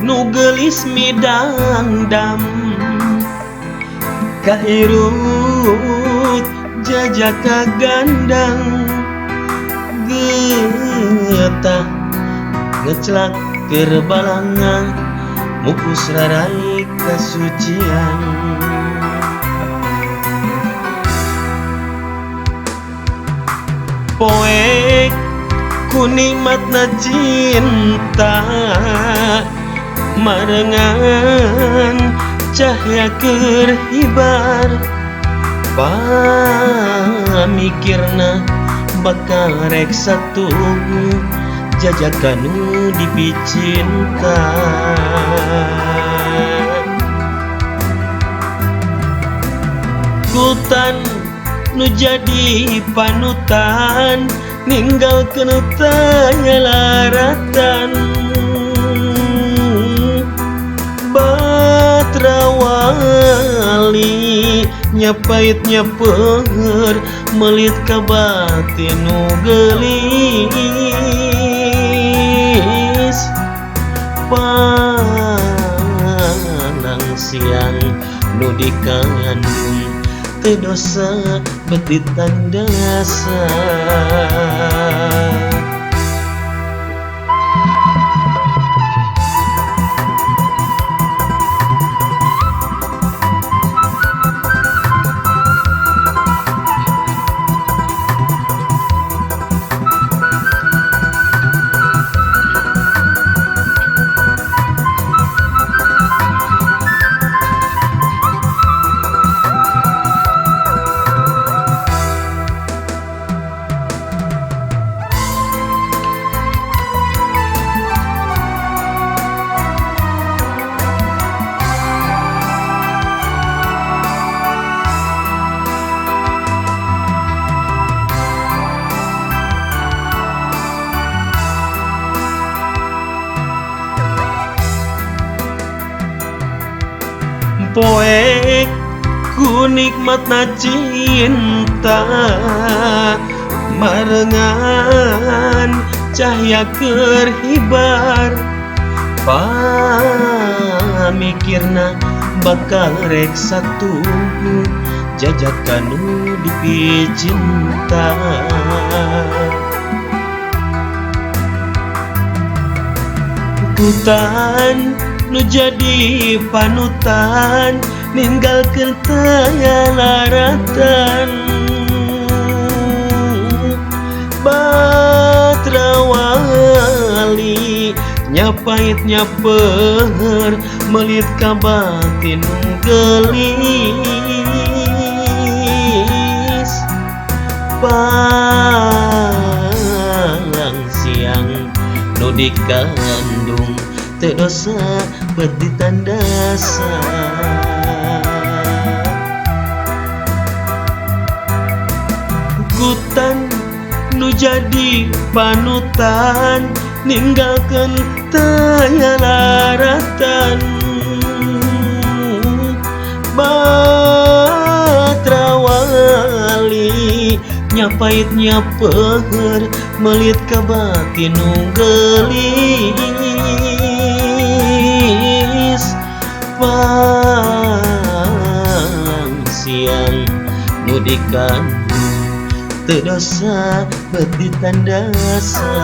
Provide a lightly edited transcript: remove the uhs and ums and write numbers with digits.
nu geulis midangdam kairut jajaka gandang getah ngeclak keur balangan mupus rarai kasucian. Poek ku nikmatna cinta marengan cahya keur hibar pamikirna bakal rek satuhu jajakan nu dipicinta. Kutan nu jadi panutan ninggalkeun tanya laratan batra wali nyapait nyaper melit ka batin nu geulis palang siang nu dikandung teu dosa bet ditandasa. Poek ku nikmatna cinta marengan cahya keur hibar pamikirna bakal rek satuhu jajakan nu dipicinta. Kutan nu jadi panutan ninggalkeun taya laratan batra wali nyapait nyaper melit ka batin nu geulis palang siang nu dikandung teu dosa bet ditandasa. Kutan nu jadi panutan ninggalkeun taya laratan batra wali nyapait nyaper melit ka batin nu geulis palang siang nu dikandung teu dosa bet ditandasa.